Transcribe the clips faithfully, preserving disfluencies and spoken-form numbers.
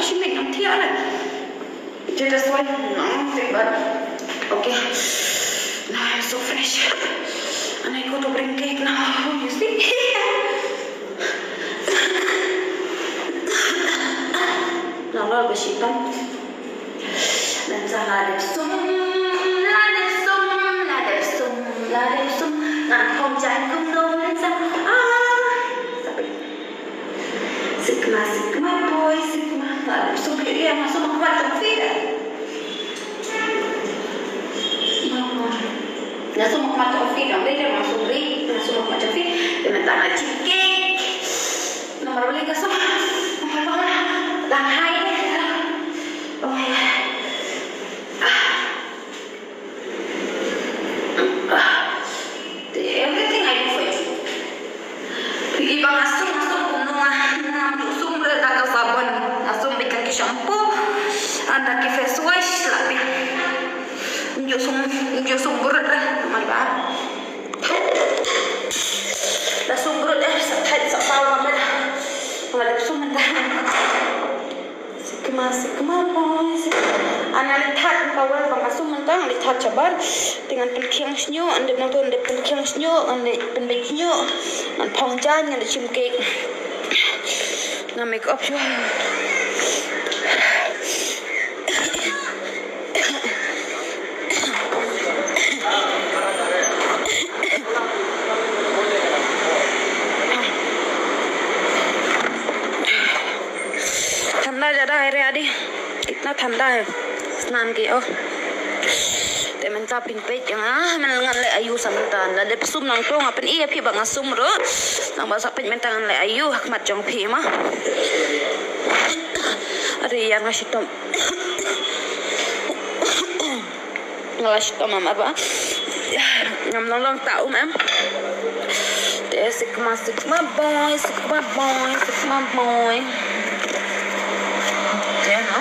She make them tea, Alex. Just one, no, take that. Okay. Now I'm so fresh. And I go to bring cake now. You see? Now, Lord, she come. Ngan sa la dep sum, la dep sum, la dep sum, la dep sum. Ngan phong jaiñ kumno ngan sa. Ah, sabi. Sikma, sikma, boy, sikma. La dep sum, ïa, nga sum, nga sum. Nga sum, nga sum, nga sum. Nga sum, nga sum. Namar balei nga sum, namar ba nga dang high. Oh my God. Ah. Ah. Everything I do for you. Phi i ba nga sum, nga sum kumno nga, nga sum re da ka sabon. Nga sum bad ki shampoo, ynda ki face wash la phi. Nga sum, nga sum brut re, namar ba la sum brut eh, sa thait sa saw nga mel. Nga dep sum mynta. Sikma, sikma, boy, sikma. Nga la thait mynta, wer ba nga sum mynta, nga la thait shabar. Te ngan pynkhiang shñiuh, ngan dep nangto, ngan dep pynkhiang shñiuh, ngan dep pynbeit shñiuh. Ngan phong jaiñ, ngan dep shim cake. Nga make up shuwa. Thanda jada hai re adi. Kitna thanda hai. Snan ki oh. Te mynta pynpeit ïa nga, mynta ngan leh aïu sa mynta. La dep sum nangto nga pyni ïa phi ba nga sum ruh. Nang ba sa peit mynta ngan leh aïu ha khmat jong phi ma. Adi ïa nga shitom. Nga la shitom namar ba ngam long long ta um em. Te sikma, sikma, boy, sikma, boy, sikma, boy. Te no.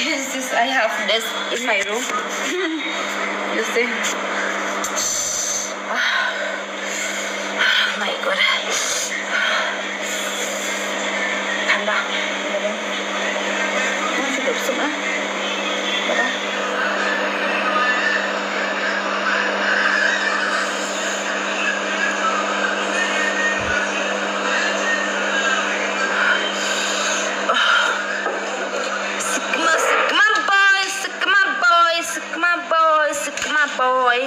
Yes, yes, I have this in my room. You see? Ah, my God. Thanda. Masih duduk semua. Pada. Sikma, sikma boy, sikma boy, sikma boy, sikma boy.